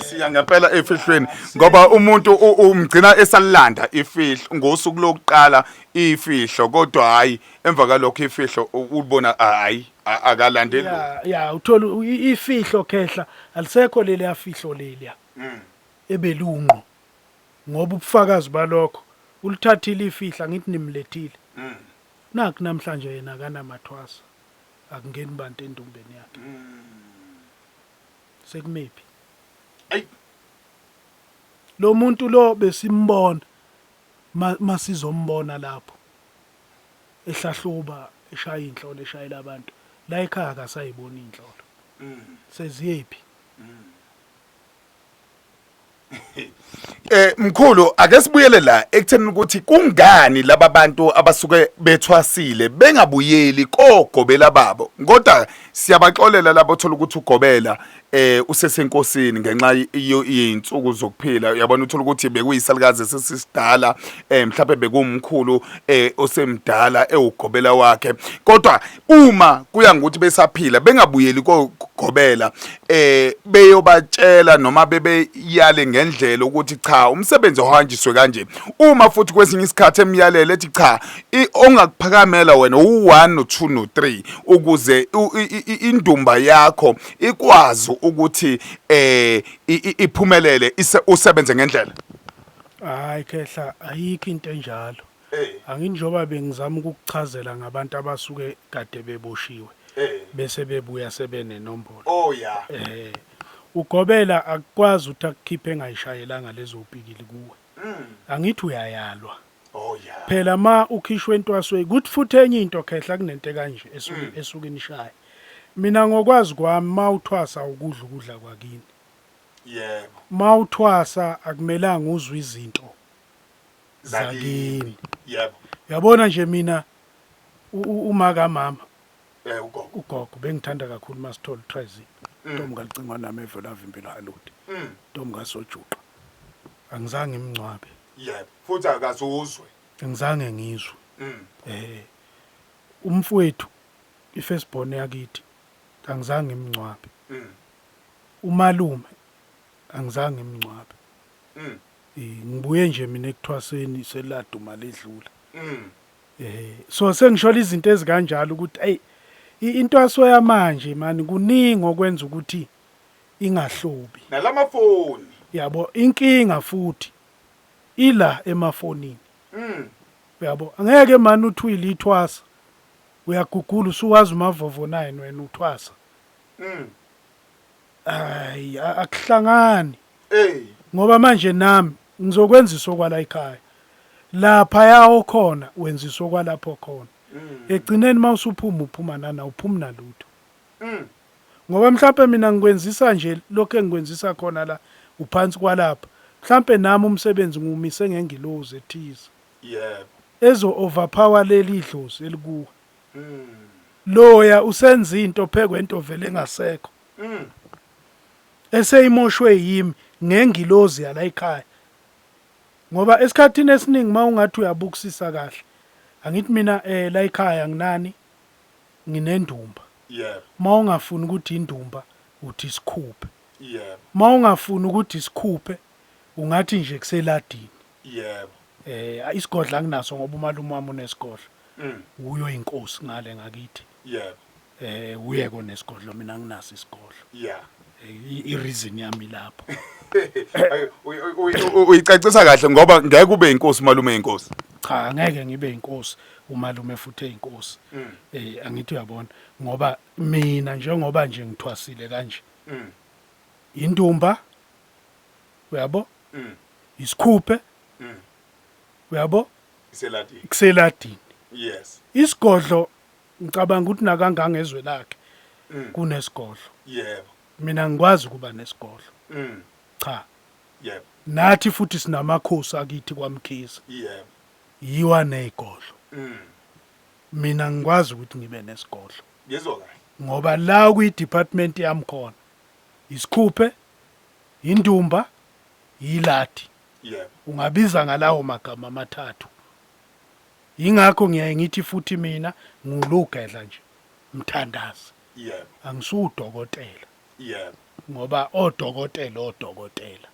siya ngempela efihlweni ngoba umuntu umgcina esalanda ifihlo ngosuku lokuqala ifihlo kodwa hayi emva kalokho ifihlo ulibona hayi akalandeli Ya ya uthola ifihlo khehla alisekho leli yafihlo leliya ebelunqo ngoba ubufakazi balokho ulithathile ifihla ngithi nimlethile Nakhu namhlanje yena akanamathwasa akungeni bantu endumbeni yakhe. Sekumephi? Ayi. Lo muntu lo besimbona masizombona lapho ehlahluba eshaya inhlolo eshayela abantu la ekhaya akasayiboni inhlolo. Seziyephi? Eh mkhulu ake sibuyele la ekutheni ukuthi kungani laba bantu abasuke bethwasile bengabuyeli kogobela babo kodwa siyabaxolela labo thola ukuthi ugobela Usesenkosini ngenxa yey'nsuku zokuphila, uyabona, uthola ukuthi bekuyisalukazi sesisidala, mhlawumbe bekuwumkhulu osemdala ewugobela wakhe, kodwa uma kuya ngokuthi besaphila bengabuyeli kogobela beyobatshela noma bebeyale ngendlela ukuthi cha, umsebenzi ohanjiswe kanje. Uma futhi kwesinye isikhathi emyalele ethi cha, ongakuphakamela wena u1 no2 no3 ukuze indumba yakho ikwazi ukuthi iphumelele, usebenze ngendlela. Hayi khehla, ayikho into enjalo. Anginjoba bengizama ukukuchazela ngabantu abasuke kade beboshiwe bese bebuya sebenenombolo. Oh yeah. Ugobela akukwazi ukuthi akukhiphe engayishayelanga lezo pikili kuwe. Angithi uyayalwa. Oh yeah. Phela ma ukhishwe entwasweni kuthi futhi enye into khehla, kunento kanje esuke esuke inishaya. Mina ngokwazi kwami, ma uthwasa ukudla ukudla kwakini. Ma uthwasa akumelanga uzwe izinto zakini. Uyabona nje mina uma kamama Ugogo. Ugogo bengithanda kakhulu masithola uTrizine. Ntombi kalicingwa nami evela vimbela haludi. Ntombi kasojuqa. Angizange imngcwabe. Yebo. Futhi akazuzwe. Angizange ngizwe. Umfowethu, i-firstborn yakithi, angizange imngcwabe. Umalume angizange imngcwabe. Ngibuye nje mina ekuthwaseni seladuma ledlula. So sengishola izinto ezikanjalo ukuthi ey, intwaso yamanje mani kuningi okwenza ukuthi ingahlobi. Nalamafoni. Yabo, inkinga futhi ila emafonini. Uyabo, angeke mani uthi uyilithwasa uyagugula usuwazi umavovo 9 wena uthwasa. Hayi, akuhlangani. Ngoba manje nami ngizokwenzisa okwala ekhaya. Lapha yawo khona wenzisa okwalapho khona. Egcineni mawusuphuma uphuma nana uphumi nalutho. Ngoba mhlawumbe mina ngikwenzisa nje lokho engikwenzisa khona la uphansi kwalapha. Mhlawumbe nami umsebenzi ngiwumise ngengilozi ethize. Ezo overpower leli dlozi elikuwe. Loya usenza into phekwento vele engasekho. Eseyimoshwe yimi ngengilozi yala ekhaya. Ngoba esikhathini esiningi mawungathi uyabukusisa kahle, angithi mina la ekhaya nginani, nginendumba. Mawungafuni ukuthi indumba uthi isikhuphe. Mawungafuni ukuthi isikhuphe ungathi nje kuseladini. Isigodlo anginaso ngoba umalume wami unesigodlo. Uyo inkosi ngale ngakithi. Uye kona esigodlo, mina nginaso isigodlo. I reason yami lapho. Uyicacisa kahle ngoba ngeke ube inkosi malume inkosi. Cha, angeke ngibe inkosi umalume futhi eyinkosi. Angithi uyabona, ngoba mina njengoba nje ngithwasile kanje. Indumba, uyabo? Isikhuphe. Uyabo? Iseladini. Kuseladini. Isigodlo ngicabanga ukuthi nakangangezwe lakhe kunesigodlo. Mina ngikwazi ukuba nesigodlo. Cha. Nathi futhi sinamakhosi akithi kwaMkhize. Yiwa nezigodlo. Mina ngikwazi ukuthi ngibe nesigodlo. Ngizwa kahle. Ngoba la kwi department yami khona isikhuphe, indumba, yiladi. Ungabiza ngalawo magama amathathu. Ingakho ngiyaye ngithi futhi mina ngulugedla nje mthandazi. Angisudokotela. Ngoba odokotela odokotela.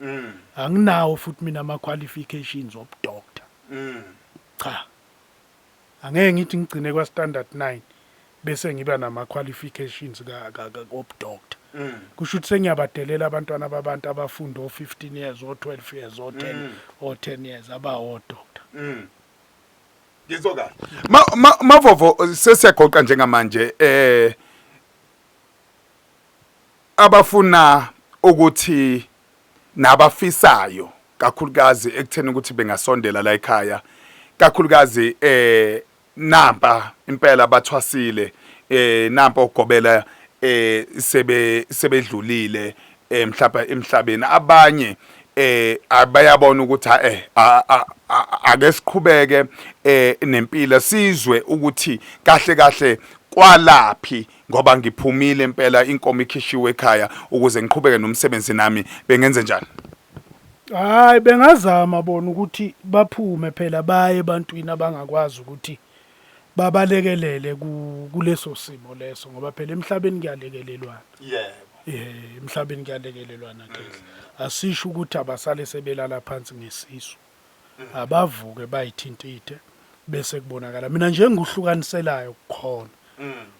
Anginawo futhi mina ama qualifications of doctor. Cha. Angeke ngithi ngigcine kwa standard 9 bese ngiba nama qualifications ka ka of doctor. Kusho ukuthi sengiyabadelela abantwana babantu abafunda o 15 years, o 12 years, o 10, o 10 years aba o doctor. Ngizwa kahle. Ma Mavovo, sesiyagoqa njengamanje, abafuna ukuthi nabafisayo kakhulukazi ekutheni ukuthi bengasondela la ekhaya, kakhulukazi nampa impela bathwasile, nampa ogobela sebedlulile mhlawumbe emhlabeni, abanye abayabona ukuthi ake siqhubeke nempilo, sizwe ukuthi kahle kahle. Kwalaphi ngoba ngiphumile impela inkomo ikhishiwe ekhaya ukuze ngiqhubeke nomsebenzi nami bengenze njani? Hayi bengazama bona ukuthi baphume phela baye ebantwini abangakwazi ukuthi babalekelele kuleso simo leso ngoba phela emhlabeni kuyalekelelwana. Yebo. Eh emhlabeni kuyalekelelwana khehla. Asisho ukuthi abasale sebelala phansi ngesisu. Abavuke bayithintithe bese kubonakala. Mina nje engikuhlukaniselayo kukhona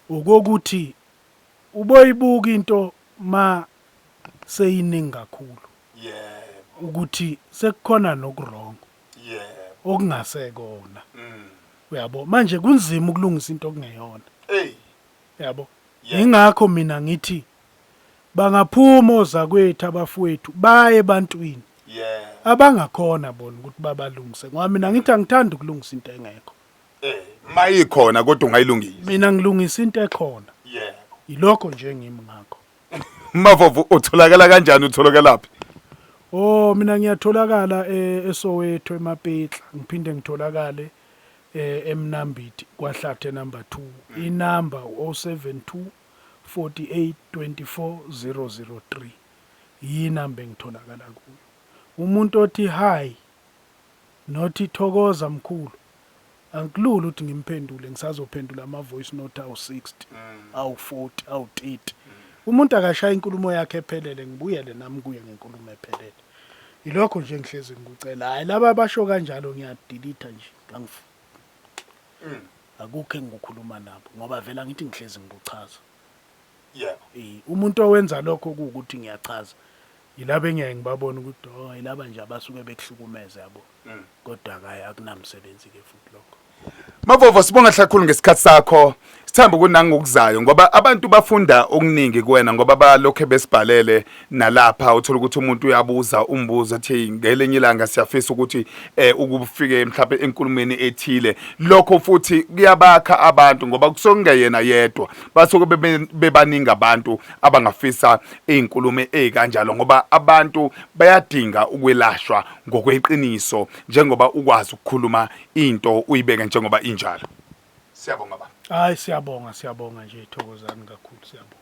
ukokuthi uboyibuka into ma seyiningi kakhulu. Yebo. Ukuthi sekukhona nokuwrong. Yebo. Okungasekona. Uyabo? Manje kunzima ukulungisa into okungeyona. Ey. Yabo? Yingakho mina ngithi bangaphuma ozakwethu abafowethu baye ebantwini. Yeah. Abangakhona bona ukuthi babalungise ngoba mina ngithi angithandi ukulungisa into engekho. Eh, mayikhona kodwa ungayilungisa. Mina ngilungisa into ekhona. Yebo. Yilokho nje ngimi ngakho. Mavovu utholakala kanjani utholakalaphi? Oh mina ngiyatholakala eh, eSoweto eMapetla ngiphinde ngitholakale eh, eMnambithi kwaHlathe number 2 inamba u-072 48 24 003 yinamba engitholakala kuyo. Umuntu othi hi nothi thokoza mkhulu angikulula ukuthi ngimphendule ngisazophendula ama voice note awu 60 awu 40 awu 30 umuntu akashaya inkulumo yakhe ephelele ngibuyele nami kuye ngenkulumo ephelele ilokho nje ngihlezi ngikucela hayi laba abasho kanjalo ngiyadelete nje angifuni akukho engikukhuluma nabo ngoba vele angithi ngihlezi ngikuchaza Yebo. Eh, umuntu owenza lokho kuwukuthi ngiyachaza yilaba engiyaye ngibabona ukuthi oh yilaba nje abasuke bekuhlukumeza yabo kodwa kaye akunamsebenzi ke futhi lokho. Mavovo sibonga kakhulu ngesikhathi sakho. Sithemba ukuthi nangokuzayo ngoba abantu bafunda okuningi kuwena ngoba balokhe besibhalele nalapha uthola ukuthi umuntu uyabuza umbuzo athi ngelinye ilanga siyafisa ukuthi eh ukufike mhlawumbe enkulumeni ethile lokho futhi kuyabakha abantu ngoba kusokungeyena yedwa basuke bebaningi abantu abangafisa izinkulumo ezikanjalo ngoba abantu bayadinga ukwelashwa ngokweqiniso njengoba ukwazi ukukhuluma into uyibeke njengoba injalo. Siyabonga baba. Hayi siyabonga siyabonga nje thokozani kakhulu siyabonga.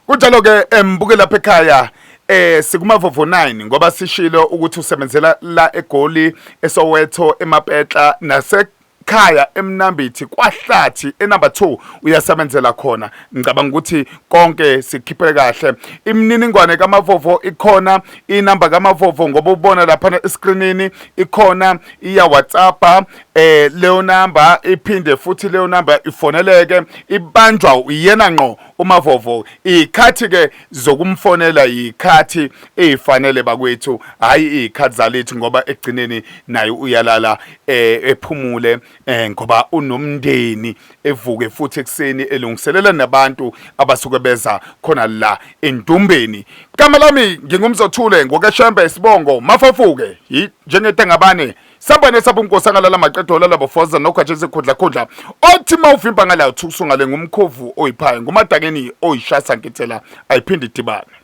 Kunjalo ke embuke lapha ekhaya eh sikumavovo 9 ngoba sishilo ukuthi usebenzela la eGoli eSoweto eMapetla nase khaya emnambithi kwahlathi enumber 2 uyasebenzela khona ngicabanga ukuthi konke sikhiphele kahle imininingwane kaMavovo ikhona inamba kaMavovo ngoba ubona lapha escreenini ikhona iya WhatsApp eh leyo number iphinde futhi leyo number ifoneleke ibanjwa uyena ngqo uMavovo ikhathi ke zokumfonela yikhathi ezifanele bakwethu hayi izikhathi zalethi ngoba ekugcineni naye uyalala eh ephumule eh ngoba unomndeni evuke futhi ekuseni elungiselela nabantu abasuke beza khona la endumbeni gama lami ngingumzothule ngokeshembe isibongo mafafuke njengentangabane sambane sapho unkosi angalala maqedo lala bofoza nogwaje zikhudla khudla othi mawuvimba ngala uthusungale ngumkhovu oyiphayo ngumadakeni oyishasa nkithela ayiphinde idibane.